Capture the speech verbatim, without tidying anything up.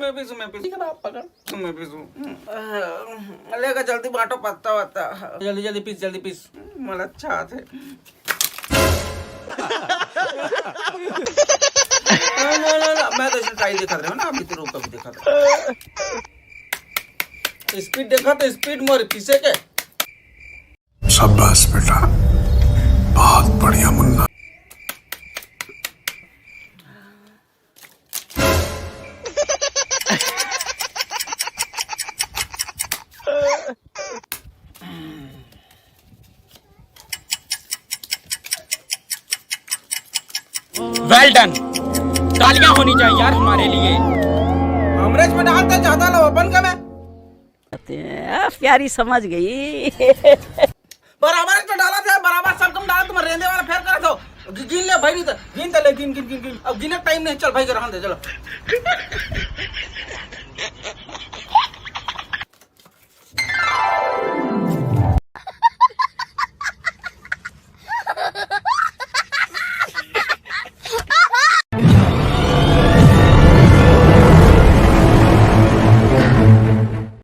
मैं पीसू, मैं पीसू। ठीक है ना, आप पकड़। मैं पीसू। हम्म। लेगा जल्दी बांटो पत्ता वत्ता। जल्दी, जल्दी पीस, जल्दी पीस। हम्म, मला अच्छा आथे। ना, ना, ना, ना, मैं तो इसे ट्राई देखा रहे हो ना, अभी तो रुक, अभी देखा था। स्पीड देखा तो स्पीड मोर पीसे के। शाबाश बेटा, बहुत बढ़िया मुन्ना। Well done. तालियां होनी चाहिए यार हमारे लिए। हमरे में डालते ज्यादा लो अपन का मैं। आ, प्यारी समझ गई। बराबर तो डाला था, बराबर सब कम डाला, तुम रेंदे वाला फेर करा दो। गि-, गिन ले भाई, नहीं तो गिन तो ले, गिन, गिन, गिन, गिन। अब गिने टाइम नहीं, चल भाई, रहन दे, चलो।